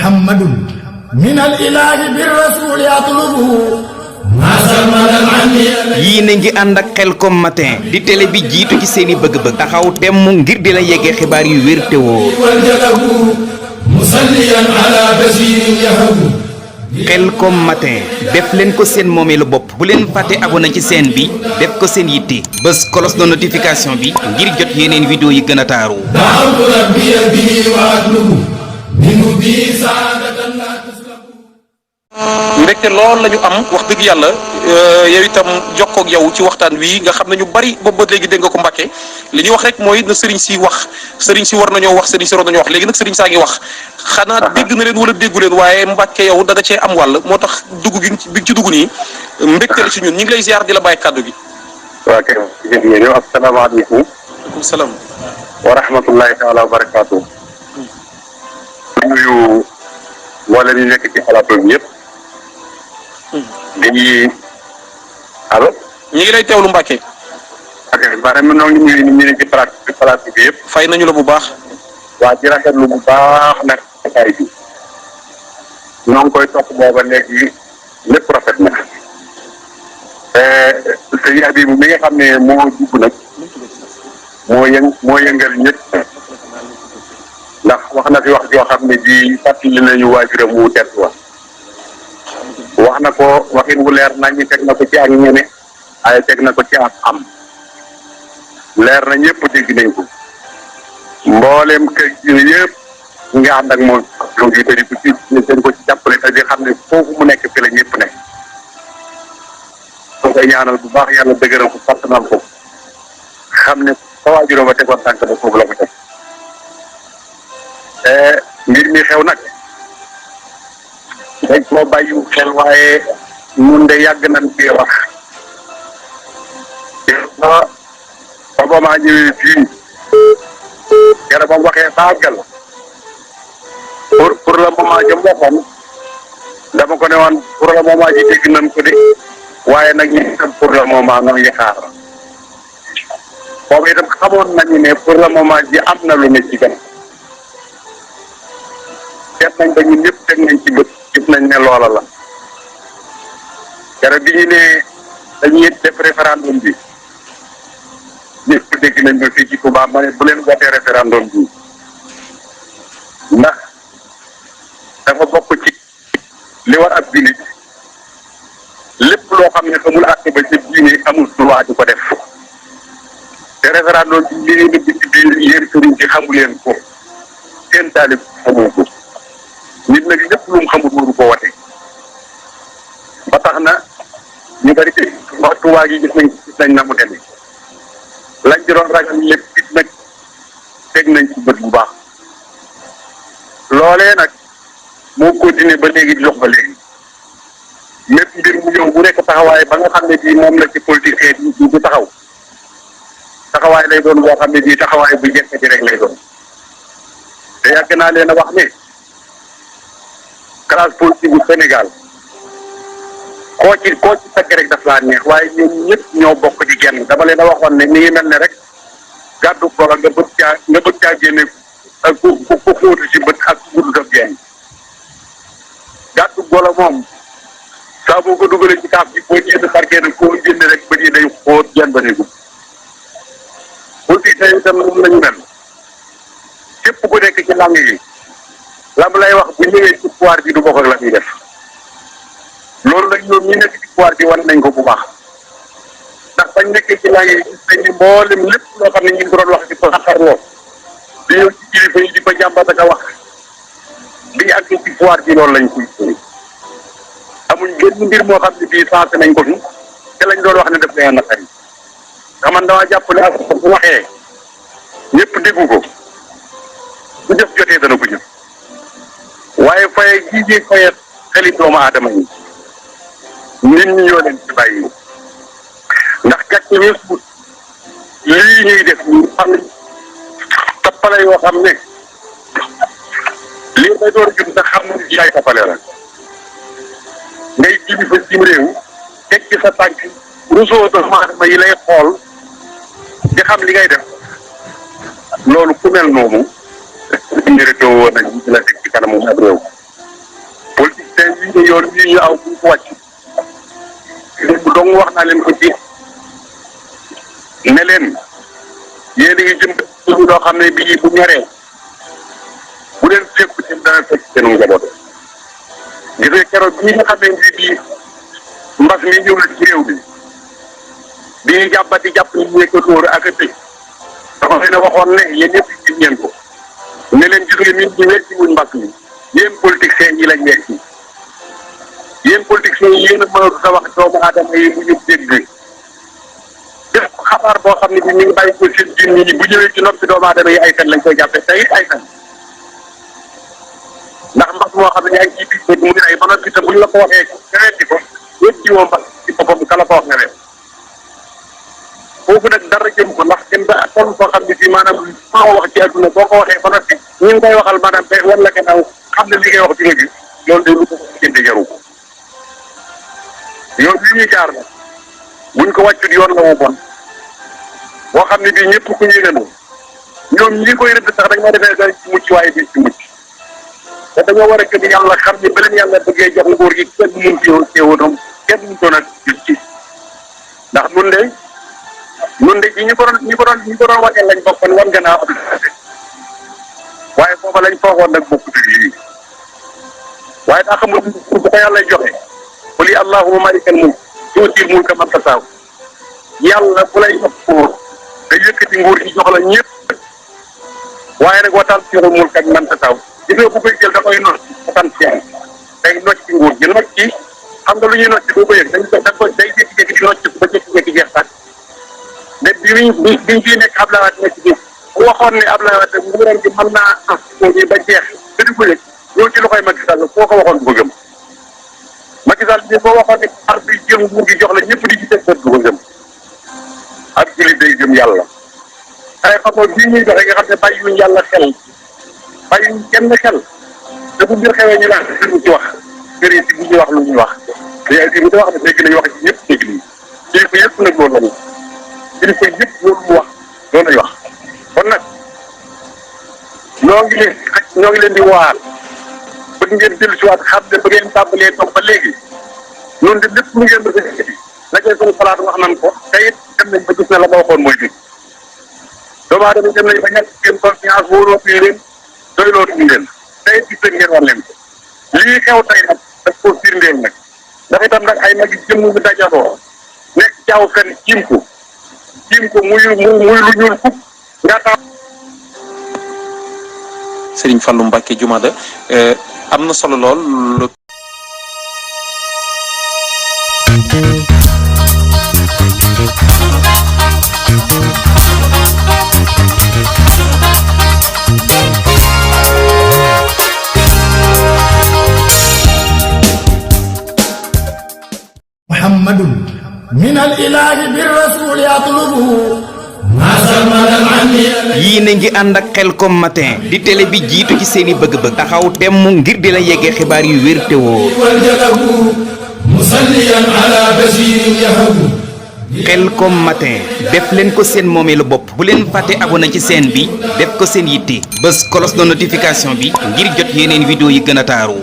محمد من الإله بالرسول يطلبه yii na ngi ànd ak Khelcom matin di télé bi jiitu ci seeni bëgg-bëgg taxaw temm ngir di la yeggee xibaar yu wér te wóor Khelcom matin def leen ko seen moomeelu bopp bu leen fàtte abonné ci chaîne bi def ko seen yitte bés cloche de notification bi ngir jot yeneen vidéo yi gën a taaru mbégte lool lañu am wax dëgg yàlla yow itam jokkoo ak yow ci waxtaan wi nga xam ne ñu bari boobu ba léegi dégg nga ko Mbàkke li ñuy wax rek mooy na sëriñ si wax sëriñ si war nañoo wax sëriñ si war nañoo wax léegi nag sëriñ saa ngi wax xanaa dégg na leen wala déggu leen waaye Mbàkke yow da cee am wàll moo tax dugg gi bi ci dugg nii mbégte la ci ñun ñu ngi lay ziar di la bàyyi kàddu gi. waa kay jërëjëf asalaamaaleykum. waaleykum salaam. wa rahmatullahi taala wa barakaatu. nuyu mboolem ñu nekk ci plateau bi yëpp. di allo. ñu ngi lay teewlu Mbàkke. ok maanaam ñoo ngi nuyu ñu ne ci plateau bi yëpp. fay nañu la bu baax. waa di rafetlu bu baax nag xaay bi. ñoo ngi koy topp booba léegi lépp rafet na. sëñ Habib mi nga xam ne moo dugg nag moo yëngal ñëpp ndax wax na fi wax joo xam ne ji fàttali nañu waajuram mu tedd wa wax na ko waxin wu leer nañ ñi teg na ko ci ak ñene ay teg na ko ci ak am leer na ñëpp dégg nañ ko mboolem kër gi yëpp nga ànd ak moom longi te di ko ci dañ ko ci jàppale te di xam ne foofu mu nekk fi la ñëpp nekk soo koy ñaanal bu baax yàlla dëgëral ko partanal ko xam ne fa waajuram ba tegoon tànk ba foofu la ko teg mbir mi xew nag dañ koo bàyyiwu xel waaye mun de yàgg nañ fii wax ba ba maa ñëwee fii yàlla ba mu waxee baagal pour le moment jëm waxoon dama ko ne woon pour le moment ji dégg nañ ko de waaye nag ñu itam pour le moment noo ngi xaar boobu itam xamoon nañu ne pour le moment ji am na lu ne ci gën seet nañ ba ñun ñëpp teg nañ ci bët gis nañ ne loola la keroog bi ñu ne dañuy def référendum bi ñëpp dégg nañ ba fii ci Touba ma ne bu leen wootee référendum bi ndax dafa bokk ci li war ab jullit lépp loo xam ne xamul àtte ba ci diine amul droit di ko def te référendum bi li ngeen di ci biir yéen sëriñ ci xamu leen ko seen taalib xamoo ko nit nag lépp lu mu xamul waru ko wate ba tax na ñu bari ci Tuubaa gi gis nañ na mu demee lañ ci doon ragal lépp gis nag teg nañ ci bët bu baax loolee nag moo continué ba léegi di dox ba léegi lépp mbir mu ñëw bu nekk taxawaay ba nga xam ne bii moom la ci politicien bi du taxawaay lay doon boo xam ne bii taxawaay bu jekk ji rek lay doon te yàgg naa leen a wax ne classe politique bu Sénégal koo ci tagg rek daf laa neex waaye ñoom ñëpp ñoo bokk ci genn dama leen a waxoon ne mi ngi mel ne rek gàddu golo nga bëgg caa génne ak ku xóotu ci bët ak gudd daf genn gàddu golo moom saa boo ko dugalee ci kaaf bi boo génn par genn koo génne rek bët yi day xóot genn ba néegu politique itam moom lañu mel képp ku nekk ci làng yi lam lay wax bu ñëwee ci pouvoir bi du bokk ak la ñuy def loolu nag ñoom ñi nekk ci pouvoir bi wan nañ ko bu baax ndax bañ nekkee ci làng yi gis nañ ni mboolem lépp loo xam ne ñu ngi ko doon wax di ko xarloo di ñëw ci kilifa yi di ko jàmbat ak a wax bi ñu àggee ci pouvoir bi loolu lañ koy amuñ génn mbir moo xam ne bii sensé nañ ko fi te lañ doon wax ne def leen naqari ndax man dama jàpp ne ak bu waxee ñëpp déggu ko bu jëf jotee dana ko jëf waaye faye gii faye xeli doomu aadama yi nit ñi ñoo leen ci bàyyi ndax gàcce weesu lii ñuy def ñu xam ne tappale yoo xam ne lii may door jum sax xam ne ci ay tappale la ngay kilifa sim réew teg ci sa tànk rusoo doomu aadama yi lay xool di xam li ngay def loolu ku mel noonu mérite woon nañ la teg ci kanamu ab réew seen yi ne yoon yi ñu aw bu ko wàcc lépp dong wax naa leen ko ci ne leen yéen a ngi jëm loo xam ne bii bu ñoree bu leen fekk ci dana fekk seen njaboot gis nga keroog bii nga xam ne bii mbas mi ñëw na ci réew mi bi ñu jàppati jàpp ni ñu ko dóor ak a tëj dafa leen a waxoon ne yéen ñëpp gis ngeen ko ne leen gis nga nit ñi wecci wuñ mbas mi yéen politiciens yi lañ wecci yéen politiciens yi yéen a mën a wax doomu aadama yi bu ñu dégg def xabaar boo xam ne bi ñu ngi bàyyi ko seen biir nit ñi bu ñëwee ci noppi doomu aadama yi ay fen lañ koy jàppee te it ay fen ndax mbas moo xam ne yaa ngi ciy biir bët mu ngi ay ba noppi te bu ñu la ko waxee nga weddi ko wecci woo mbas ci boppam kala ko wax nga wet foofu nag dara jëm ko ndax dem ba toll koo xam ne fii maanaam maa wax ci adduna boo ko waxee ba noppi ñu ngi koy waxal maanaam tey war la gannaaw xam ne li ngay wax dina gis loolu de lu ko jënde jaru ko yoon li ñuy jaar na buñ ko wàccut yoon la wu bon boo xam ne bii ñëpp ku ñuy nenu ñoom ñi koy rëdd sax dañ ma defee dañ ci mucc waaye bii ci mucc te dañoo war a gëm yàlla xam ne ba leen yàlla bëggee jox nguur gi kenn mun teewoon kenn mun doon a ci ndax nun de ci ñi ko doon waxee lañ bokkoon wan gannaaw waaye foofa lañ foogoon nag bokku ci lii waaye daa xamul bu ko yàlla joxe qul allahumma malikal mulk tuutil mulka man tasaaw yàlla bu lay jox nguur da yëkkati nguur gi jox la ñëpp waaye nag watal fixul mulka man tasaaw gis nga bu koy jël da koy not potentiel day not ci nguur gi not ci xam nga lu ñuy not ci boo ko yëg day jékki-jékki di not ci ba jékki-jékki jeex sax mais biñ fii nekk Abdoulaye Wade nekk ci bu waxoon ne Abdoulaye Wade nguuram gi mën naa am ba jeex te du ko yëg ñëw ci loxoy Macky Sall foo ko waxoon du ko gëm Macky Sall bi boo waxoon ne ar bi jëm nguur gi jox la ñëpp di ci teg bët du ko gëm ak jullit day gëm yàlla ay xamoo bii ñuy doxee nga xam ne bàyyiwuñ yàlla xel bàyyiwuñ kenn xel te bu mbir xewee ñu naan ñu ci wax kër yi bu ñuy wax lu ñuy wax te yaay si bu wax ne dégg nañu wax ci ñëpp dégg nañu kilifa yëpp nag loolu la ñu kilifa yëpp loolu mu wax loolu lay wax kon nag ñoo ngi leen di waar bëgg ngeen dellu si waat xam ne ba ngeen tàmbalee toog ba léegi noonu de lépp lu ngeen bëgg la koy suñu xalaat wax nañ ko te it dem nañ ba gis na la ma waxoon mooy dégg doomu aadama dem nañ ba ñàkk seen confiance wóorootuñu leen doylootuñu leen te it gis ngeen war leen ko lii xew tey nag daf koo firndeel nag ndax itam nag ay mag yi jëmm ñu dajaloo nekk jaww fenn jiim ko muy lu ñuul fukk nga tax Serigne Fallou Mbacké Jumaada am na solo lool. muhammadun min al ilahi bir rasul yatlubu yii na ngi ànd ak Khelcom matin di télé bi jiitu ci seeni bëgg-bëgg taxaw temm ngir di la yeggee xibaar yu wér te wóor Khelcom matin def leen ko seen moomeelu bopp bu leen fàtte abonné ci chaîne bi def ko seen yitte bës cloche de notification bi ngir jot yeneen vidéo yi gën a taaru